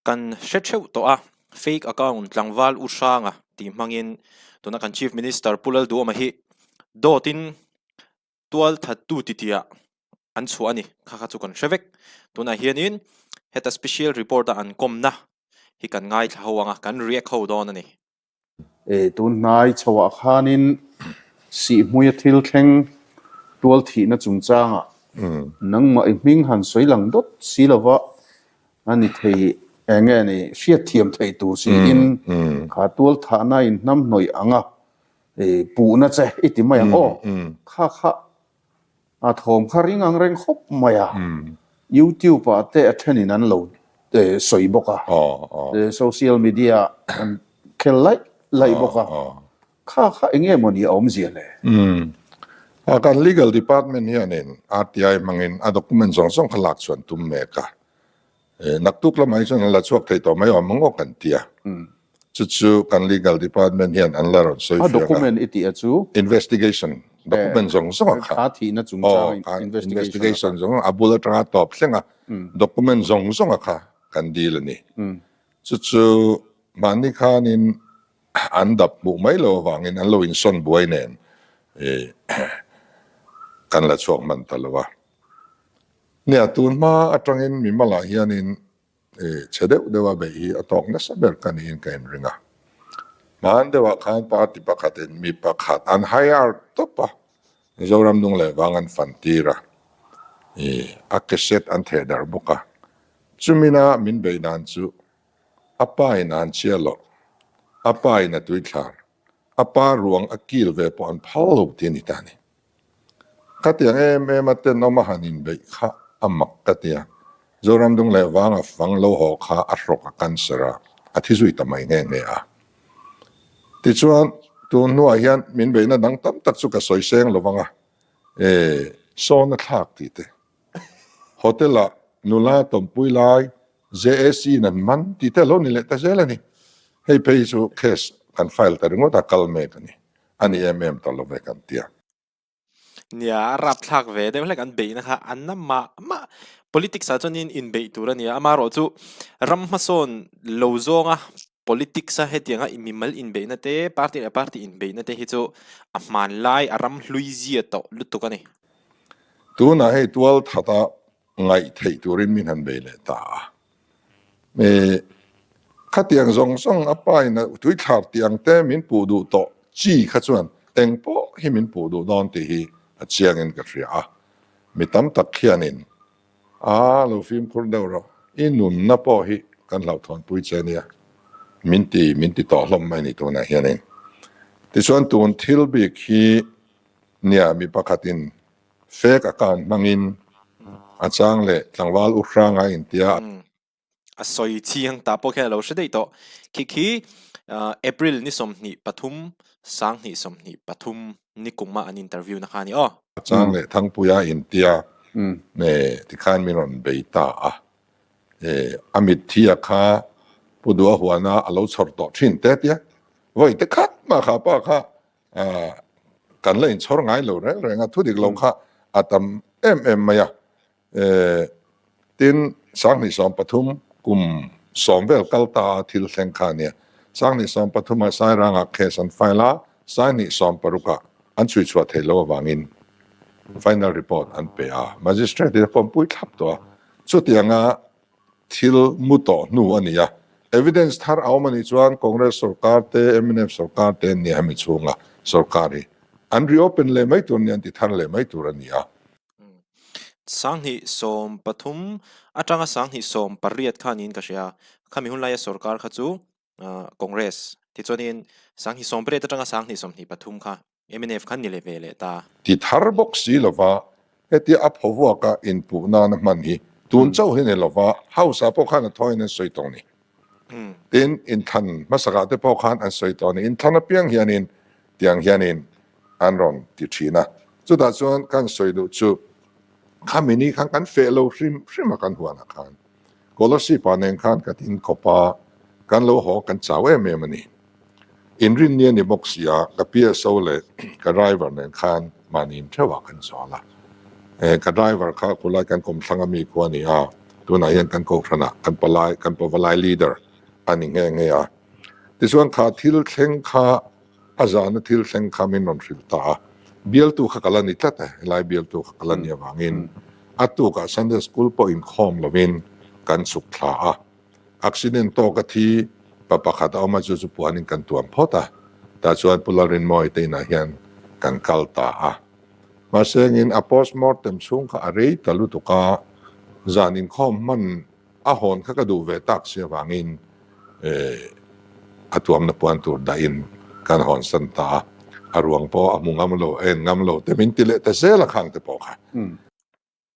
Kan hre theuh tawh a, fake account tlangval U Hranga tih hmangin tuna kan Chief Minister Pu Lalduhawma hi dawtin tual thattu titiah an chhuah a ni. Kha kha chu kan hre vek. Tunah hianin heta special report a an kawmna hi kan ngaithla ho ang a, kan react ho dawn a ni. Tun hnai chhoah khanin Sihhmuia thil thleng tual thihna chungchangah nangmah i hming han sawi lang dawt si lova a ni thei eng nge ni hriatthiam theih tur siin kha tual thahna in hnamhnawih anga puhna che i ti mai ang aw kha kha A thawm kha ring ang reng khawp mai a, YouTube ah te a thenin an lo sawi bawk a, social media ah an khel laih laih bawk a, kha kha eng nge maw ni a awmzia le? A kan legal department hianin RTI hmangin a document zawng zawng kha lak chhuan tum mek a, naktuk lamah hi chuan an la chhuak thei tawh mai awm ang aw kan ti a, Chu chu kan legal department hian an la rawn sawi fiak a. A document i tih a chu? Investigation document zawng zawng a kha. Kha thihna chungchang investigation. Investigation zawng a bul atanga tawp thleng a document zawng zawng a kha kan deal a ni. Chu chu mahni khanin an dap hmuh mai lo avangin an lo insawn buai nen kan la chhuak hman ta lo a. Nia tun hma atangin mimalah hianin Chhe deuh deuha beih hi a tawk nasa ber ka niin ka inring a. Hman deuhah khan party pakhatin mi pakhat an hire tawp a, Mizoram dung leh vang an fan tir a, a cassette an theh darh bawk a. Chumina min beih dan chu a pa in a han chhia loh, a pa in a tuithlar, a pa ruang a kil ve pawh an phal lo ti a ni ta a ni. Khatiang em em a tenawm a han inbeih kha a mak ka ti a, Zoram dung leh vang a fang lo haw kha a hrawk a cancer a, a thi zui ta mai nghe nghe a. Tichuan, tun hnuah hian min beihna dang tam tak chu ka sawi seng lo vang a, e, sawn a thlak tih te. Hotel ah nula tawmpui lai JAC in an man tih te a lo ni leh ta zel a ni. Hei phei hi chu case kan file ta ringawt a kal mek a ni. A ni em em ta lo ve kan tia. Nia, a rapthlak ve deuh hlek an beihna kha an na mah mah. Politics ah chuan in inbeih tur a nia, amaherawh chu ram hmasawn lo zawnga politics a hetianga mimal inbeihna te, party leh party inbeihna te hi chu a hmanlai a ram hlui zia tawh lutuk a ni. Tunah hei tual thata ngaih theih turin min han bei leh ta a. Me khatiang zawng zawng a pa in a tuithlar tih ang te min puh duh tawh chi kha chuan eng pawh hi min puh duh dawn tih hi a chiang in ka hria a. Mi tam tak khianin a lo fimkhur deuh rawh, i nunna pawh hi kan hlauhthawn pui che nia min ti min ti tawh hlawm mai ni tunah hianin. Tichuan tun thil bik hi nia mi pakhatin Fake account hmangin a chang leh tlangval u hrang a intia. A sawi chiang ta pawh khian a lo hre daih tawh. Khi khi April ni 23, 2023 ni kuma an interview na kha a ni aw. A chang leh Thangpuia intia tikhan min rawn bei ta a. A mitthi a kha Pu Duha huana a lo chhawr tawh thin te tia. Vawi te khat mah kha pa kha Kan la inchhawr ngai lo reng reng a, thu dik lo kha a tam em em mai a. Tin, 2013 kum sawm vel kal ta a thil thleng kha a nia. 2013 ah Sairangah case an file a, 2016 ah an chhui chhuah theih loh avangin final report an pe a. Magistrate in a pawmpui thlap tawh a, chutianga Thil mu tawh hnu a ni a, evidence thar a awm a nih chuan Congress sorkar te, mnf sorkar te an nia hemi chhunga sorkar hi an reopen leh mai tur a ni, an ti thar leh mai tur a ni a. 2013 atanga 2018 kha niin ka hria, khami hun laia sorkar kha chu Congress tichuanin 2018 atanga 2023 kha Mnf khan ni leh ve leh ta. Ti thar bawk si lova hetia a phovuaka inpuh nana hman hi tun chauh hi ni lova House ah pawh khan a thawiin an sawi tawh ni. Tin, inthlan hmasakah te pawh khan an sawi tawh ni. Inthlan apiang hianin tiang hianin an rawn ti thin a. Chutah chuan kan sawi duh chu khami ni khan kan feh lo hrim hrim a kan huanah khan. Scholarship ah nen khan ka tin khawp a, kan lo haw kan chau em em a ni. Inrinni a ni bawk si a, ka PSO leh ka driver nen khan mahni in theuh ah kan zawl a. Ka driver kha khulai kan kawmthlang a mi khu a ni a, Tunah hian kan kohhranah kan palai, kan pavalai leader a ni nghe nghe a. Tichuan kha thil thleng kha a zahna thil thleng kha min rawn hrilh ta a. Bialtu kha ka la ni tlat e, helai bialtu kha ka la ni avangin a tukah Sunday School pawh inkhawm lovin kan chhuk thla a. Accident tawk a thi pa pakhat a awm a, chu chu puanin kan tuam phawt a. Tah chuan Pu Lalrinmawii te inah hian kan kal ta a. Mahse engin a post mortem chhung kha a rei ta lutuk a, zan inkhawm hman a hawn kha ka duh ve tak si avangin a tuamna puan tur dahin kan hawn san ta a, a ruang pawh a hmu ngam lo, a en ngam lo te min ti leh ta zel a khang te pawh kha.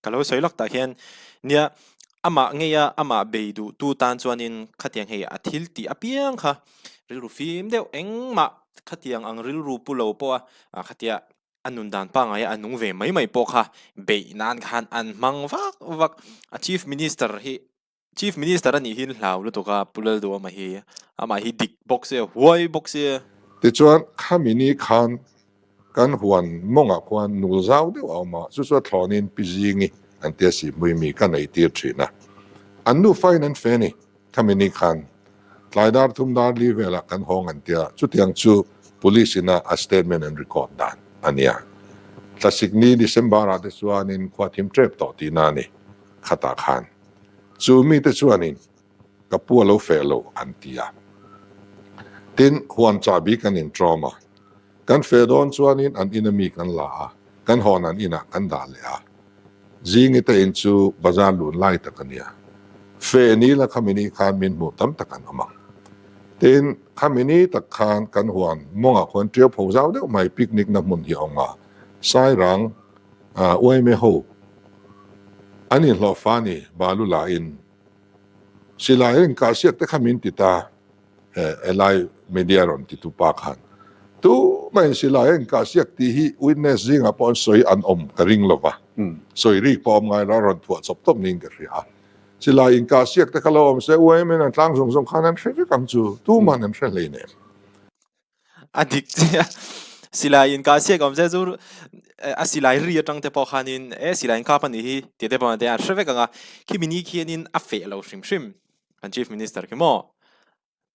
Ka lo sawi lawk tah hian nia amah ngeia amah bei duh tu tan chuanin khatiang hei a thil tih apiang kha rilru fim deuh engmah khatiang ang rilru pu lo pawh a khatia a nun dan pangngai a a nung ve mai mai pawh kha beih nan khan an hmang vak vak a chief minister hi chief minister a nih hi hlau lutuk a Pu Lalduhawma hi amah hi dik bawk se huai bawk se. Tichuan khami ni khan kan huan mawngah khuan nul zau deuh a awm a, chu chu a thlawnin Pi Zingi an tia sihmui mi ka nei tir thin a, an nufa in an fe a ni. Khami ni khan tlai dar thum dar li velah kan hawng an tia, chutiang chu Police ina a statement an record dan a nia. Tlasik ni December ah te chuanin khua thim tep tawh tihna a ni khatah khan. Chu mite chuanin ka pu a lo feh lo an ti a. Tin, huan chahbi kan intrawm a. Kan feh dawn chuanin an ina mi kan la a, kan hawn an inah kan dah leh a. Zingi te in chu bazar lun lai tak a nia. Feh ni la khami ni khan min hmuh tam tak an awm ang. Tin, khami ni tak khan kan huan mawngah khuan ṭiau pho zau deuh mai picnic na hmun hi a awm a. Sairang, Uaime ho an inhlawh fa ni balu lahin silai a inkahsiak te kha min ti ta. Helai media rawn ti tu pa khan tumah in silai a inkahsiak tih hi witness zingah pawh an sawi an awm ka ring lo va, sawi rik pawh awm ngai lo a rawn thuah chawp tawp niin ka hria a. Silai inkahsiak te kha lo awm se UIM in an tlang zawng zawng khan an hre vek ang chu, tuman an hre hleinem. A dik chiah. Silai inkahsiak awm se chu a silai ri atang te pawh khanin e silai inkap a nih hi tih te pawh an hre vek ang a, khimi ni khianin a feh lo hrim hrim. Kan Chief Minister khi maw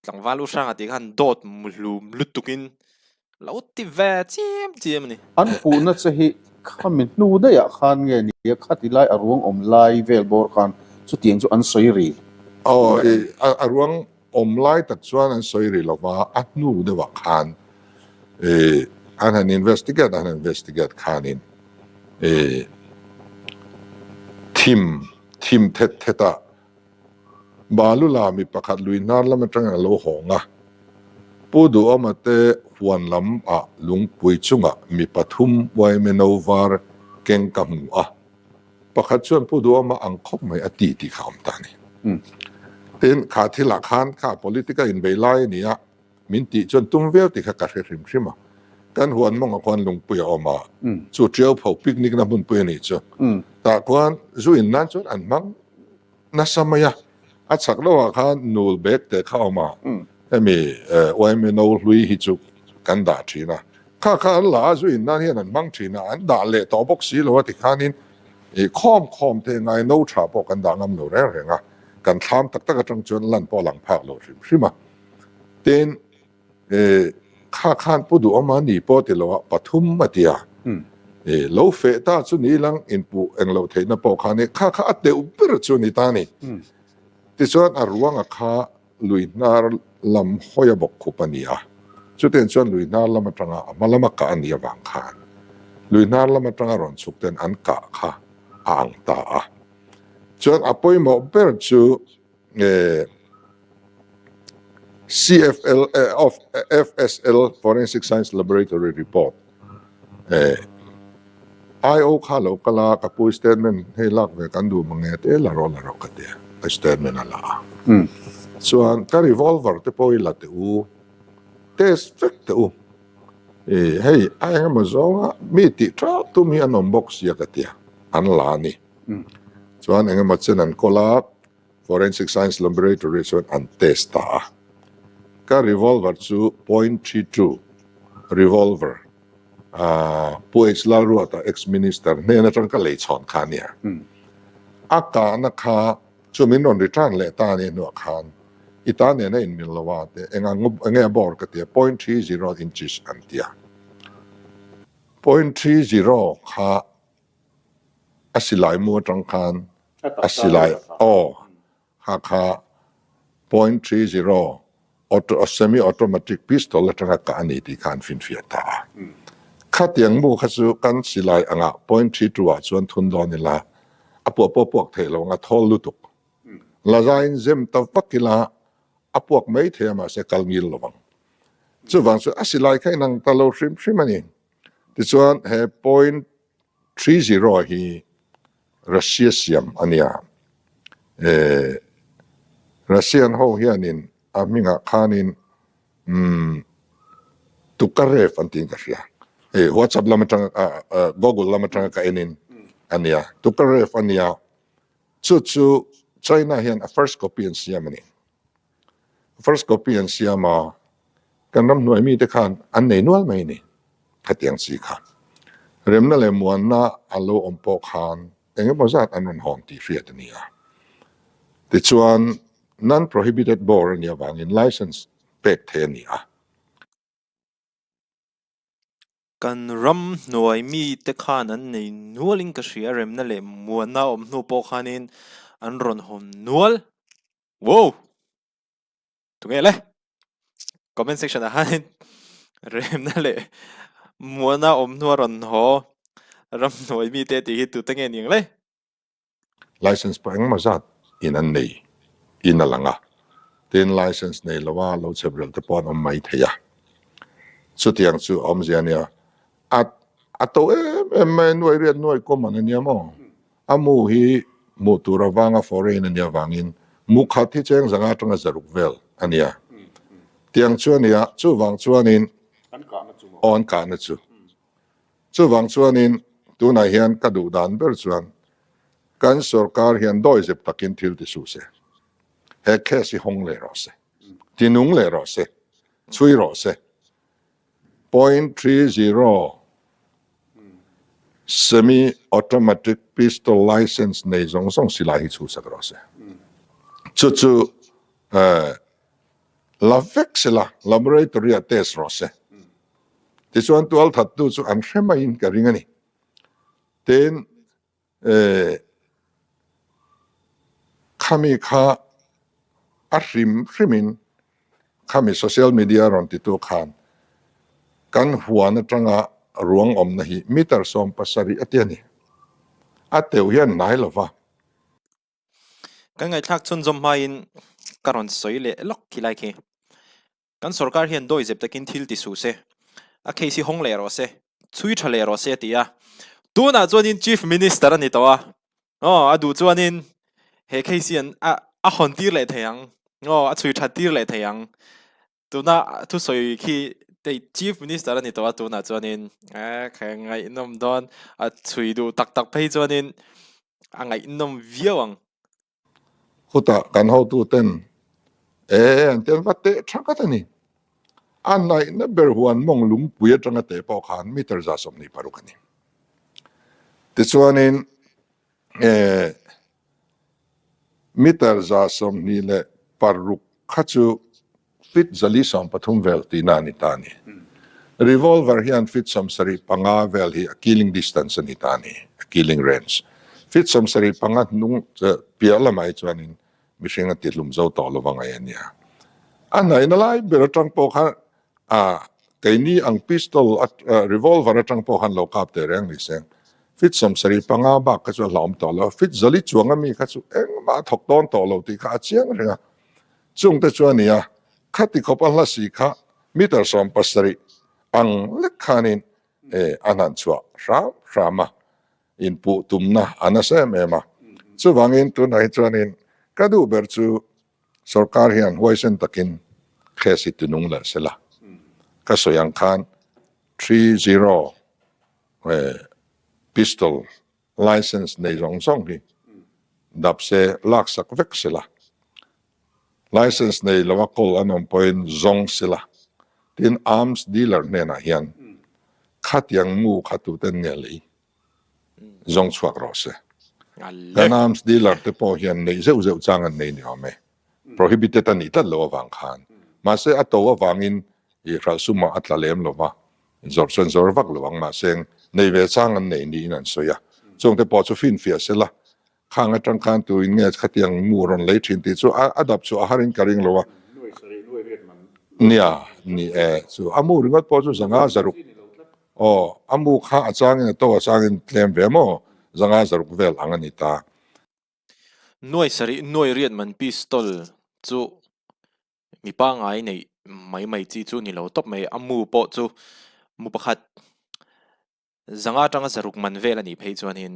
tlangval u hranga tih khan dawt muhlum lutukin lo ti ve chiam chiam a ni. An puhna che hi khami hnu daihah khan nge ni a, khati lai a ruang awm lai vel bawr khan chutiang chu an sawi ri. Aw, a ruang awm lai tak chuan an sawi ri lova, a hnu deuhah khan an han investigate an han investigate khanin thim thim thet thetah Balula mi pakhat lui hnar lam atangin a lo hawng a, Pu Duhawma te huan lam ah lungpui chungah mi pathum yma no var keng ka hmu a, pakhat chuan Pu Duhawma ang khawp mai a ti tih kha a awm ta a ni. Tin, kha thil ah khan kha politic a inbei lai a ni a, min tih chuan tum viau tih kha ka hre hrim hrim a. Kan huan mawngah khuan lungpui a awm a, chu ṭiau pho picnic na hmunpui a nih chu. Tah khuan zu in nan chuan an hmang nasa mai a, a chhak lohah khan nul bag te kha a awm a, hemi yma no hlui hi chu kan dah thin a, kha kha an la a, zu in nan hian an hmang thin a, an dah leh tawh bawk si lo a tikhanin ih khawm khawm te ngai no tha pawh kan dah ngam lo reng reng a, kan thlam tak tak atang chuan lan pawh a lang phak lo hrim hrim a, tin E, kha khan Pu Duhawma ni pawh ti lo a, pathum a ti a. E, lo feh ta chu ni lang inpuh eng loh theihna pawh kha ni, kha kha a deuh ber chu ni ta ni. Tichuan a ruanga kha lui hnar lam hawi a bawk khup a ni a, chutiang chuan lui hnar lam atanga a hma lama kah a nih avang khan lui hnar lam atanga rawn chhuk ten an kah kha a ang ta a. Chuan a pawimawh ber chu CFL of FSL Forensic Science Laboratory report IO kha lo kal a, ka pu statement hei lak ve kan duh mange te la rawh la rawh ka ti a, ka statement a la a. Chuan ka revolver te pawh hi la teh u, test vek teh u, hei a engemaw zawnga mi tih tha tum hi an awm bawk sia ka ti a, an la a ni. Chuan engemaw chen an kawl a, Forensic Science Laboratory chuan an test ta a. Ka revolver chu point 32 revolver Pu H Lalruata ex-minister hnen atang ka lei chhawn kha a nia. A kahna kha. Chu min rawn return leh ta a nih hnuah khan i ta nen a inmil lo a te eng ang enge a bore ka ti a, 0.30 inches an ti a. 0.30 kha a silai mu atang khan a silai aw kha kha 0.30 auto semi automatic pistol atanga kah a ni tih kha an finfiah ta a. Khatiang mu kha chu kan silai angah 0.32 ah chuan thun dawn ila a puah pawh puak theih lo ang a thawl lutuk. Lazain zem ta vak ila a puak mai thei a mahse kal ngil lo ang. Chuvang chu a silai kha inang ta lo hrim hrim a ni. Tichuan he 0.30 hi Russia siam a nia. Eh, Russian ho hianin a hmingah khanin umm Tukarev an tiin ka hria. Hei WhatsApp lam atanga Google lam atanga ka enin a nia. Tukarev a nia. Chu chu China hian a first copy an siam a ni. First copy an siam a, kan ramhnuai mite khan an nei nual mai ni, khatiang chi kha. Remna leh muanna a lo awm pawh khan eng emaw zat an rawn hawn tih hriat a ni a. Tichuan, non-prohibited bore a nih avangin license pek thei a ni a. Kan ram hnuai mite khan an nei nualin ka hria, remna leh muanna a awm hnu pawh khanin an rawn hawn nual. Wow! Tunge le? Comment section ah khanin remna leh muanna awm hnu a rawn haw ram hnuai mite tih hi tute nge ni ang le? License pawh engemaw zat in an nei in a lang a, tin license nei lova lo chep rel te pawh an awm mai thei a. Chutiang chu a awmzia a nia. A a to em em mai a, nuai riat nuai common a nia maw? A mu hi hmuh tur avanga foreign a nia vangin mu khat hi cheng zanga atanga zaruk vel a nia. Tiang chu a nia, chuvang chuanin aw an kahna chu. Chuvang chuanin tunah hian ka duh dan ber chuan kan sorkar hian dawizep takin thil ti suh se, he case hi hawng leh rawh se, ti nung leh rawh se, chhui rawh se. 0.30 Semi automatic pistol license nei zawng zawng silai hi chhuhsak rawh se. Chu chu la vek sela laboratory ah test rawh se. Tichuan tualthattu chu an hre maiin ka ring a ni. Tin, Khami kha a hrim hrimin khami social media rawn titu khan kan huan atanga ruang awmna hi meter 70 a ti a ni. A teuh hian hnai lo va. Kan ngaihthlak chhunzawm hmain ka rawn sawi leh lawk khi lai khi. Kan sorkar hian dawi zep takin thil ti suh se, a case hi hawng leh rawh se, chhui tha leh rawh se a ti a. Tunah chuanin Chief Minister a ni tawh a, aw a duh chuanin he case hi an a a hawn tir leh thei ang, aw a chhui that tir leh thei ang. Tuna thusawi khi Chief Minister a ni tawh a tunah chuanin eh kha ngaihnawm dawn a chhui duh tak tak phei chuanin a ngaihnawm viau ang. Khutah kan hotuten e an ti an va teh tha ngat a ni. A hnaihna ber huan mawng lungpui atanga teh pawh khan meter 26 a ni. Tichuanin e meter 26 kha chu Feet 430 vel tihna a ni ta a ni. Revolver hian feet 75 vel hi a killing distance a ni ta a ni, a killing range. Feet 75 hnung piah lamah hi chuanin mihring a tihlum zo tawh lo va ngaih a nia. A hnaihna lai ber atang pawh khan a keini ang pistol revolver atang pawh khan lo kap teh reng ni se. Feet 75 bak kha chu a hlauhawm tawh lo. Feet 400 chuang ami kha chu engmah a thawk dawn tawh lo tih kha a chiang reng a. Chungte chu a ni a, khati khawp a hla si kha meter 70 ang lek khanin a hnan chhuah hram hram a, inpuh tumna a nasa em em a. Chuvangin tunah hi chuanin ka duh ber chu sorkar hian huaisen takin case hi tinung leh sela. Ka sawi ang khan 30 pistol License nei zawng zawng hi dap se laksak vek sela, license nei lo a kawl an awm pawhin zawng sela, tin arms dealer hnenah hian khatiang mu kha tuten nge lei zawng chhuak rawh se. Kan arms dealer te pawh hian neih zeuh zeuh chang an nei ni awm e. Prohibited a nih tlat loh avang khan. Mahse a to avangin i hralh sumah a tla lem lo va, zawrh chuan zawr vak lo ang mahse nei ve chang an nei niin an sawi a. Chungte pawh chu finfiah sela Khang atang khan tuin nge khatiang mu rawn lei thin tih chu a dap chu a harin ka ring lo a. Nia, ni e, chu a mu ringawt pawh chu zanga zaruk aw, a mu kha a changin a to a changin tlem ve maw, zanga zaruk vel ang a ni ta. Nuai sarih nuai riat man pistol chu mi pangai neih mai mai chi chu ni lo tawp mai, a mu pawh chu mu pakhat zanga atanga zaruk man vel a nih phei chuanin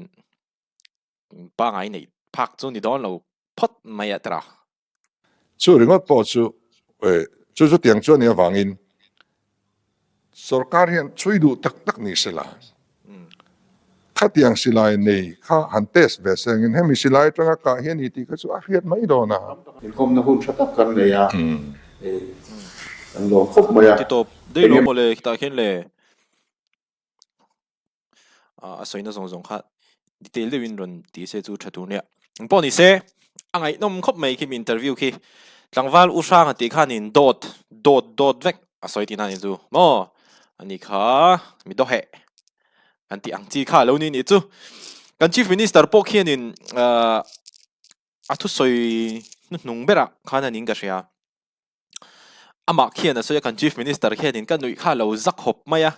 Pangai neih phak chu ni dawn lo phawt mai a tira. Chu ringawt pawh chu chu chutiang chu a nih avangin sorkar hian chhui duh tak tak ni se la, khatiang silai nei kha han test ve sengin hemi silai atanga kah hi a ni tih kha chu a hriat mai dawn a. Inkawmna hun tha tak kan nei a, kan lawm khawp mai a. Ti tawp daih lo maw le khitah khian le. a sawina zawng zawng kha detail deuhin rawn ti se chu tha tur nia. Eng pawh ni se, a ngaihnawm khawp mai khi mi interview khi. Tlangval U Hranga tih khanin dawt, dawt, dawt vek a sawi tihna a ni chu maw? Ani kha mi dawheh kan tih ang chi kha a lo ni nih chu. Kan Chief Minister pawh khianin a thusawi hnuhnung berah khan a ning ka hria. Amah khian a sawi a, kan Chief Minister khianin ka nuih kha a lo zak hawp mai a,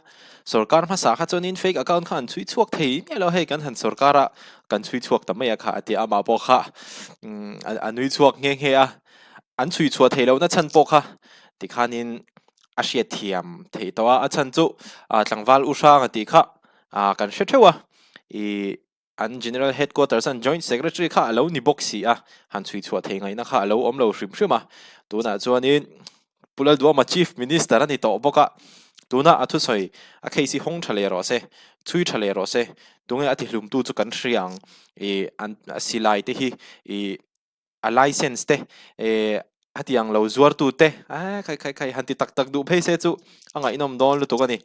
sorkar hmasa kha chuanin fake account kha an chhui chhuak thei miah lo, hei kan han sorkar a kan chhui chhuak ta mai a kha a ti a, amah pawh kha a nui chhuak nghe nghe a, an chhui chhuah theih lohna chhan pawh kha tikhanin a hriatthiam theih tawh a, a chhan chu tlangval u hrang a tih kha kan hre theuh a, ih An General Headquarters an Joint Secretary kha a lo ni bawk si a, han chhui chhuah thei ngaihna kha a lo awm lo hrim hrim a. Tunah chuanin Pu Lalduama Chief Minister a ni tawh bawk a, tunah a thusawi a case hi hawng tha leh rawh se, chhui tha leh rawh se, tunge a tihlumtu chu kan hria ang, ih an silai te hi ih a license te ih hetiang lo zuartu te, khai khai khai han ti tak tak duh phei se chu a ngaihnawm dawn lutuk a ni.